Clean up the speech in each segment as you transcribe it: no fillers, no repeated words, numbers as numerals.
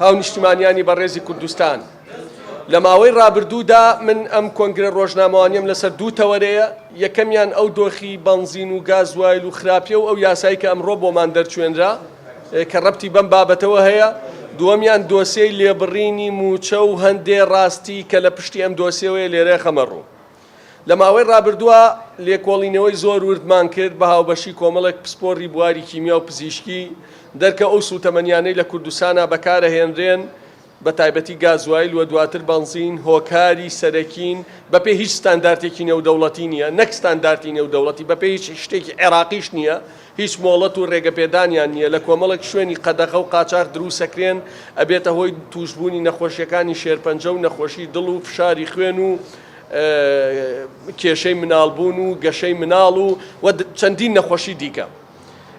هاونیشتیمانیانی بەڕێزی کوردستان، لە ماوەی ڕابردوودا من ئەم کۆنگرە ڕۆژنامەوانیەم لەسەر دوو تەوەرەیە، یەکەمیان ئەو دۆخی بەنزین و گازوایل و خراپیە و ئەو یاسای کە ئەمڕۆ بۆمان دەرچوێنرا کە ڕەبتی بەم بابەتەوە هەیە، دووەمیان دۆسیەی لێبڕینی مووچە و هەندێ ڕاستی کە لە پشتی ئەم دۆسیەوەیە لێرە خەمە ڕوو. لە ماوەی ڕابردووە لێکۆڵینەوەی زۆر وردمان کرد بە هاوبەشی کۆمەڵێک پسپۆڕی بواری کیمیا و پزیشکی، دەرکە ئەو سووتەمەنیانەی لە کوردستانا بەکارەهێنرێن بە تایبەتی گازوایل و دواتر بەنزین هۆکاری سەرەکین بەپێی هیچ ستاندارتێکی نێودەوڵەتی نییە نەک ستاندارتی نێودەوڵەتی بەپێی هیچ شتێکی عێراقیش نییە هیچ مۆڵەت و ڕێگەپێدانیان نییە لە کۆمەڵێک شوێنی قەدەغە و قاچاخ دروسەکرێن ئەبێتە هۆی تووشبوونی نەخۆشیەکانی شێرپەنجە و نەخۆشی دڵ و فشاری خوێن و کێشەی مناڵبوون و گەشەی مناڵ و و چەندین نەخۆشی دیکە.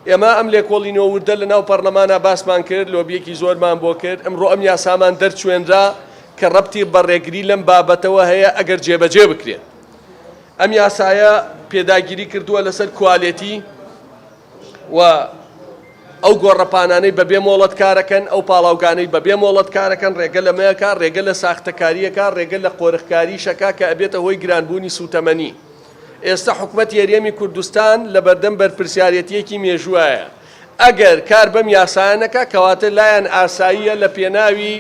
ئێمە ئەم لێکۆڵینەوە وردە لە ناو پەرلەمانە باسمان کرد، لۆبیەکی زۆرمان بۆ کرد، ئەمڕۆ ئەم یاسامان دەرچوێنرا کە ڕەبتی بە ڕێگری لەم بابەتەوە هەیە ئەگەر جێبەجێ بکرێت. ئەم یاسایە پێداگیری کردووە لەسەر کوالێتی و ئەو گۆڕەپانانەی بەبێ مۆڵەت کارەکەن، ئەو پاڵاوگانەی بەبێ مۆڵەت کارەکەن، ڕێگە لەمەیەکا، ڕێگە لە ساختەکارییەکا، ڕێگە لە قۆرخکاریشەکا کە ئەبێتە هۆی گرانبوونی سووتەمەنی. ئێستا حکومەتی هەرێمی کوردستان لەبەردەم بەرپرسیارێتییەکی مێژووایە. ئەگەر کار بەم یاسایە نەکا، کەواتە لایان ئاساییە لە پێناوی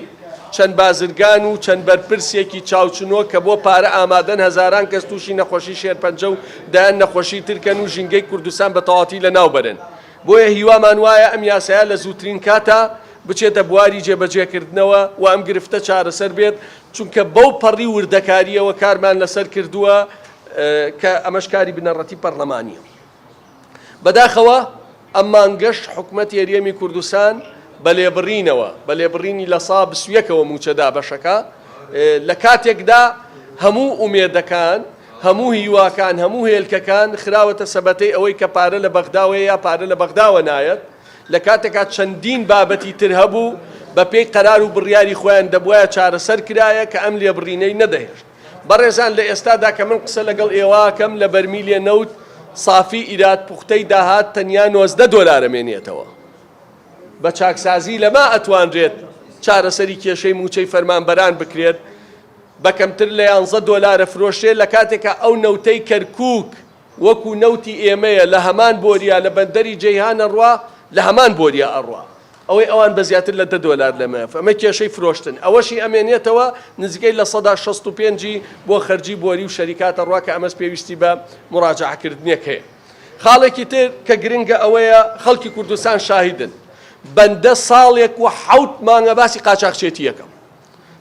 چەند بازرگان و چەند بەرپرسێکی چاوچنۆک کە بۆ پارە ئامادەن هەزاران کەس تووشی نەخۆشی شێرپەنجە و دەیان نەخۆشی تر کەن و ژینگەی کوردستان بە تەواوەتی لەناو بەرن. بۆیە هیوامان وایە ئەم یاسایە لە زووترین کاتا بچێتە بواری جێبەجێکردنەوە و ئەم گرفتە چارەسەر بێت، چونکە بەو پەڕی وردەکارییەوە کارمان لەسەر کردووە کە ئەمەش کاری بنەڕەتی پەڕلەمانییە. بەداخەوە ئەم مانگەش حکومەتی هەرێمی کوردستان بە لێبڕینەوە بە لێبڕینی لە سا بیست و یەکەوە مووچە دابەشەکا لە کاتێکدا هەموو ئومێدەکان هەموو هیواکان هەموو هێلکەکان خراوەتە سەبەتەی ئەوەی کە پارە لە بەغداوەیە یا پارە لە بەغداوە نایەت لە کاتێکا چەندین بابەتی تر هەبوو بە پێی قەرار و بڕیاری خۆیان دەبوایە چارەسەر کرایە کە ئەم لێبڕینەی نەدەهێشت. بەڕێزان لە ئێستادا کە من قسە لەگەڵ ئێوە ئەکەم لە بەرمیلێ نەوت سافی ئیراد پوختەی داهات تەنیا 19 دۆلار ئەمێنێتەوە. بە چاکسازی لەما ئەتوانرێت چارەسەری کێشەی مووچەی فەرمانبەران بکرێت بە کەمتر لە یانزە دۆلار ئەفرۆشرێت لە کاتێکا ئەو نەوتەی کەرکووک وەکو نەوتی ئێمەیە لە هەمان بۆریا لە بەندەری جەیهان ئەڕوا لە هەمان بۆریا ئەڕوا ئەوەی ئەوان بە زیاتر لە دە دۆلار لەمە ئەمە کێشەی فرۆشتن ئەوەشی ئەمێنێتەوە نزیکەی 65% ی بۆ خەرجی بۆری و شەریکات ئەڕوا کە ئەمەش پێویستی بە مراجعەکردنێک هەیە خاڵێکی تر کە گرنگە ئەوەیە خەڵکی کوردستان شاهیدن بەندە ساڵێک و حەوت مانگە باسی قاچاخچێتیەکەم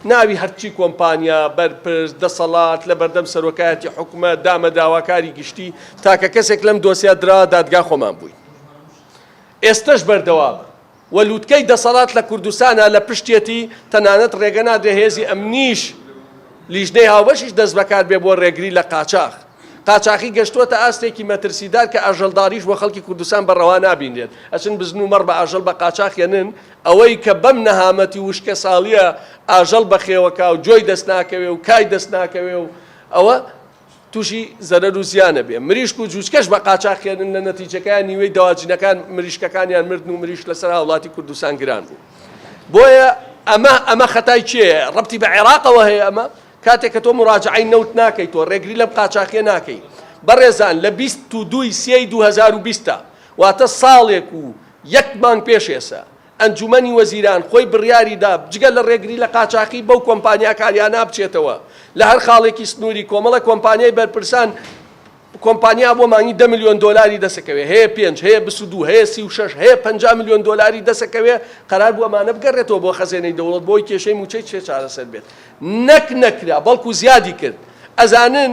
ناوی هەرچی کۆمپانیا، بەرپرس، دەسەڵات لە بەردەم سەرۆکایەتی حکومەت، دامە داواکاری گشتی، تاکە کەسێک لەم دۆسیە درا دادگا خۆمان بووین. ئێستەش بەردەوامە و لوتکەی دەسەڵات لە کوردستانا لە پشتیەتی، تەنانەت ڕێگە نادرێ هێزی ئەمنیش، لیژنەی هاوبەشیش دەستبەکار بێ بۆ ڕێگری لە قاچاخ. قاچاخی گەشتووەتە ئاستێکی مەترسیدار کە ئاژەڵداریش بۆ خەڵکی کوردستان بە ڕەوا نابینرێت. ئەچن بزن و مەڕ بە ئاژەڵ بە قاچاخ یەنن، ئەوەی کە بەم نەهامەتی و وشکەساڵییە ئاژەڵ بەخێوەکا و جۆی دەست ناکەوێ و کای دەست ناکەوێ و ئەوە تووشی زەرەر و زیان ئەبێ. مریشک و جوجکەش بە قاچاخ یەنن لە نەتیجەکەیان نیوەی دەواجنەکان مریشکەکانیان مردن و مریشک لەسەر هاوڵاتی کوردستان گران بوو. بۆیە ئەمە ئەمە خەتای کێیە؟ ڕەبتی بە عێراقەوە هەیە ئەمە؟ کاتێک کە تۆ موراجەعەی نەوت ناکەی تۆ ڕێگری لەم قاچاخیە ناکەی بەڕێزان لە 22 ی سێی 2020 تا واتە ساڵێک و یەک مانگ پێش ئێسە ئەنجومەنی وەزیران خۆی بڕیاری دا جگە لە ڕێگری لە قاچاخی بەو کۆمپانیاکاریانە بچێتەوە لە هەر خاڵێکی سنووری کۆمەڵە کۆمپانیای بەرپرسان کۆمپانیا بۆ مانگی دە ملیۆن دۆلاری دەسەکەوێ، هەیە پێنج، هەیە 22، هەیە 36، هەیە 50 ملیۆن دۆلاری دەسەکەوێ، قەرار بوو ئەمانە بگەڕێتەوە بۆ خەزێنەی دەوڵەت بۆی کێشەی مووچەی چێ چارەسەر بێت. نەک نەکرا، بەڵکو زیادی کرد. ئەزانن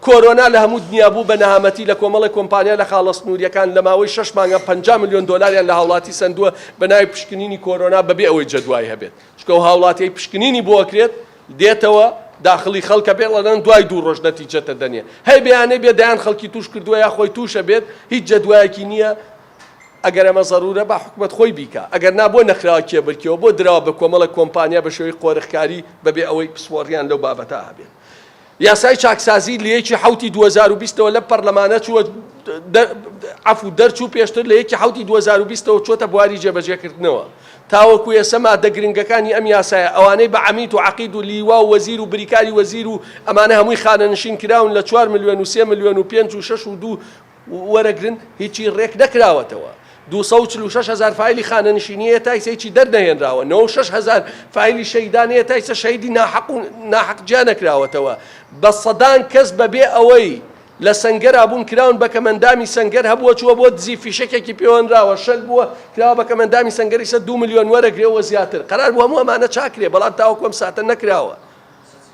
کۆرۆنا لە هەموو دنیا بوو بە نەهامەتی لە کۆمەڵێک کۆمپانیا لە خاڵە سنوورییەکان لە ماوەی شەش مانگا 50 ملیۆن دۆلاریان لە هاوڵاتی سەندووە بە ناوی پشکنینی کۆرۆنا بەبێ ئەوەی جەدوای هەبێت. چونکە ئەو هاوڵاتیەی پشکنینی بۆ ئەکرێت دێتەوە داخڵی خەڵکە بێ ڵەن دوای دوو ڕۆژ نەتیجەتە دەنێ هەی بەیانەی بێ دەیان خەڵکی توش کردووە یا خۆی توشە بێت هیچ جەدوایەکی نییە ئەگەر ئەمە زەرورە با حکومەت خۆی بیکا ئەگەر نا بۆ نەخراوە کێبرکێوە بۆ دراوە بە کۆمەڵێک کۆمپانیا بە شێوەی قۆرخکاری بەبێ ئەوەی پسپۆڕیان لەو بابەتە هەبێت یاسای چاکسازی لە یەکی حەوتی 2020 ەوە لەم پەرلەمانە چووە عەفو دەرچوو پێشتر لە یەکی حەوتی 2020 ەوە چۆتە بواری جێبەجێکردنەوە. تاوەکو ئێستا مادە گرنگەکانی ئەم یاسایە ئەوانەی بە عەمید و عەقید و لیوا و وەزیر و بریکاری وەزیر و ئەمانە هەمووی خانەنشین کراون لە چوار ملیۆن و سێ ملیۆن و پێنج و شەش و دوو وەرەگرن هیچی ڕێک نەکراوەتەوە. 246 هەزار فایلی خانەنشینی هەیە تا ئیسە هیچی دەرنەهێنراوە، 96 هەزار فایلی شەهیدان هەیە تا ئیسە شەهیدی ناحەق و ناحەق جیا نەکراوەتەوە. بە سەدان کەس بەبێ ئەوەی لە سەنگەرا بوون کراون بە کەمەندامی سەنگەر هەبووە چووە بۆ دزی فیشەکێکی پێوەنراوە شەل بووە کراوە بە کەمەندامی سەنگەری سە دوو ملیۆن وەرەگرێ و زیاتر قەرار بوو هەموو ئەمانە چاکرێ بەڵام تاوەکو ئەم ساتە نەکراوە.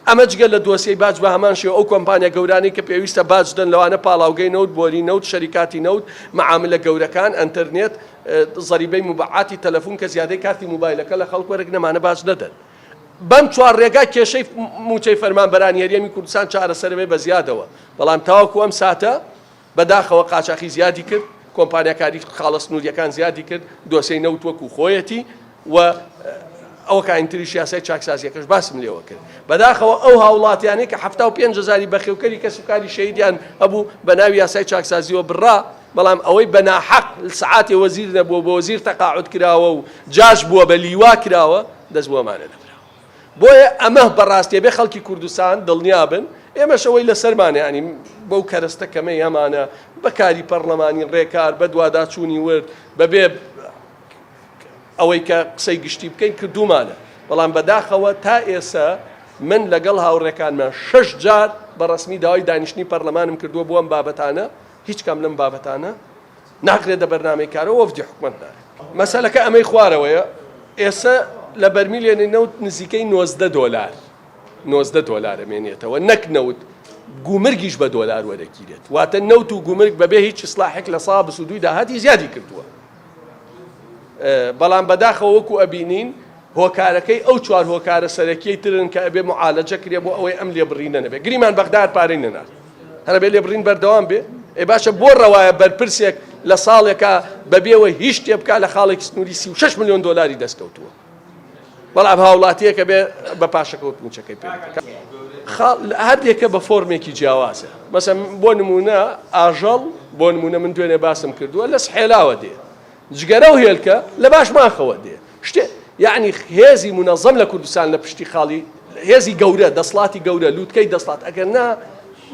ئەمە جگە لە دۆسیەی باج بە هەمان شێوە ئەو کۆمپانیا گەورانەی کە پێویستە باج دەن لەوانە پاڵاوگەی نەوت، بۆری نەوت، شەریکاتی نەوت، مەعاملە گەورەکان، ئەنتەرنێت، زەریبەی موبەعاتی تەلەفون کە زیادەی کارتی موبایلەکە لە خەڵک وەرەگرن ئەمانە باج نەدەن. بەم چوار ڕێگا کێشەی مووچەی فەرمانبەرانی هەرێمی کوردستان چارەسەرەبێ بە زیادەوە، بەڵام تاوەکو ئەم ساتە بەداخەوە قاچاخی زیادی کرد، کۆمپانیاکاری خاڵە سنوورییەکان زیادی کرد، دۆسێی نەوت وەکو خۆیەتی و ئەوەکانی تریش یاسای چاکسازییەکەش باسم لێوە کرد. بەداخەوە ئەو هاوڵاتیانەی کە 75 هەزاری بەخێوکەری کەسوکاری شەهیدیان هەبوو بە ناوی یاسای چاکسازییەوە بڕا، بەڵام ئەوەی بە ناحەق سەعاتێ وەزیر نەبووە بە وەزیر تەقاعود کراوە و جاش بووە بە لیوا کراوە دەست بۆ ئەمانە نەبراوە. بۆیە ئەمە بەڕاستی ئەبێ خەڵکی کوردستان دڵنیا بن ئێمەش ئەوەی لەسەرمانە یانی بەو کەرەستە کەمەی هەمانە بە کاری پەڕلەمانی ڕێکار بە دواداچوونی ورد بەبێ ئەوەی کە قسەی گشتی بکەین کردومانە بەڵام بەداخەوە تا ئێسە من لەگەڵ هاوڕێکانمان شەش جار بە ڕەسمی داوای دانیشتنی پەرلەمانم کردووە بۆ ئەم بابەتانە هیچ کام لەم بابەتانە ناخرێتە بەرنامەی کارەوە وەفدی حکومەت نارێت. مەسەلەکە ئەمەی خوارەوەیە، ئێسە لە بەرمیلێ نەوت نزیکەی 19 دۆلار 19 دۆلار ئەمێنێتەوە نەک نەوت گومرگیش بە دۆلار وەرەگیرێت واتە نەوت و گومرگ بەبێ هیچ ئیسلاحێک لە سا 22 داهاتی زیادی کردووە بەڵام بەداخەوە وەکو ئەبینین هۆکارەکەی ئەو چوار هۆکارە سەرەکیەی ترن کە ئەبێ معالەجە کرێ بۆ ئەوەی ئەم لێبڕینە نەبێ گریمان بەغدار پارەی نەنارد هەر ئەبێ لێبڕین بەردەوام بێ ئێ باشە بۆ ڕەوایە بەرپرسێک لە ساڵێکا بەبێەوە هیچ شتێ بکا لە خاڵێکی سنووری 36 میلیۆن دۆلاری دەستکەوتووە بەڵام هاوڵاتیەکە بێ بە پاشەکەوت موچەکەی پێ هەر یەکە بە فۆرمێکی جیاوازە مەسەن بۆ نمونە ئاژەڵ بۆ نمونە من دوێنێ باسم کردووە لە سحێلاوە دێ جگەرە و هێلکە لە باشماخەوە دێ شتێ یەعنی هێزی مونەزەم لە کوردستان لە پشتی خاڵی هێزی گەورە دەسڵاتی گەورە لوتکەی دەسڵات ئەگەر نا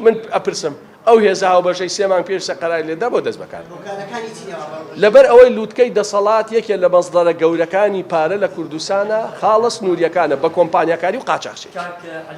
من ئەپرسم ئەو هێزە هاوبەشەی سێ مانگ پێش سەقەرای لێدا بۆ دەست بەکار لەبەر ئەوەی لوتکەی دەسەڵات یەکێ لە مەسدەرە گەورەکانی پارە لە کوردستانە خاڵە سنووریەکانە بە کۆمپانیاکاری و قاچاخچێتی.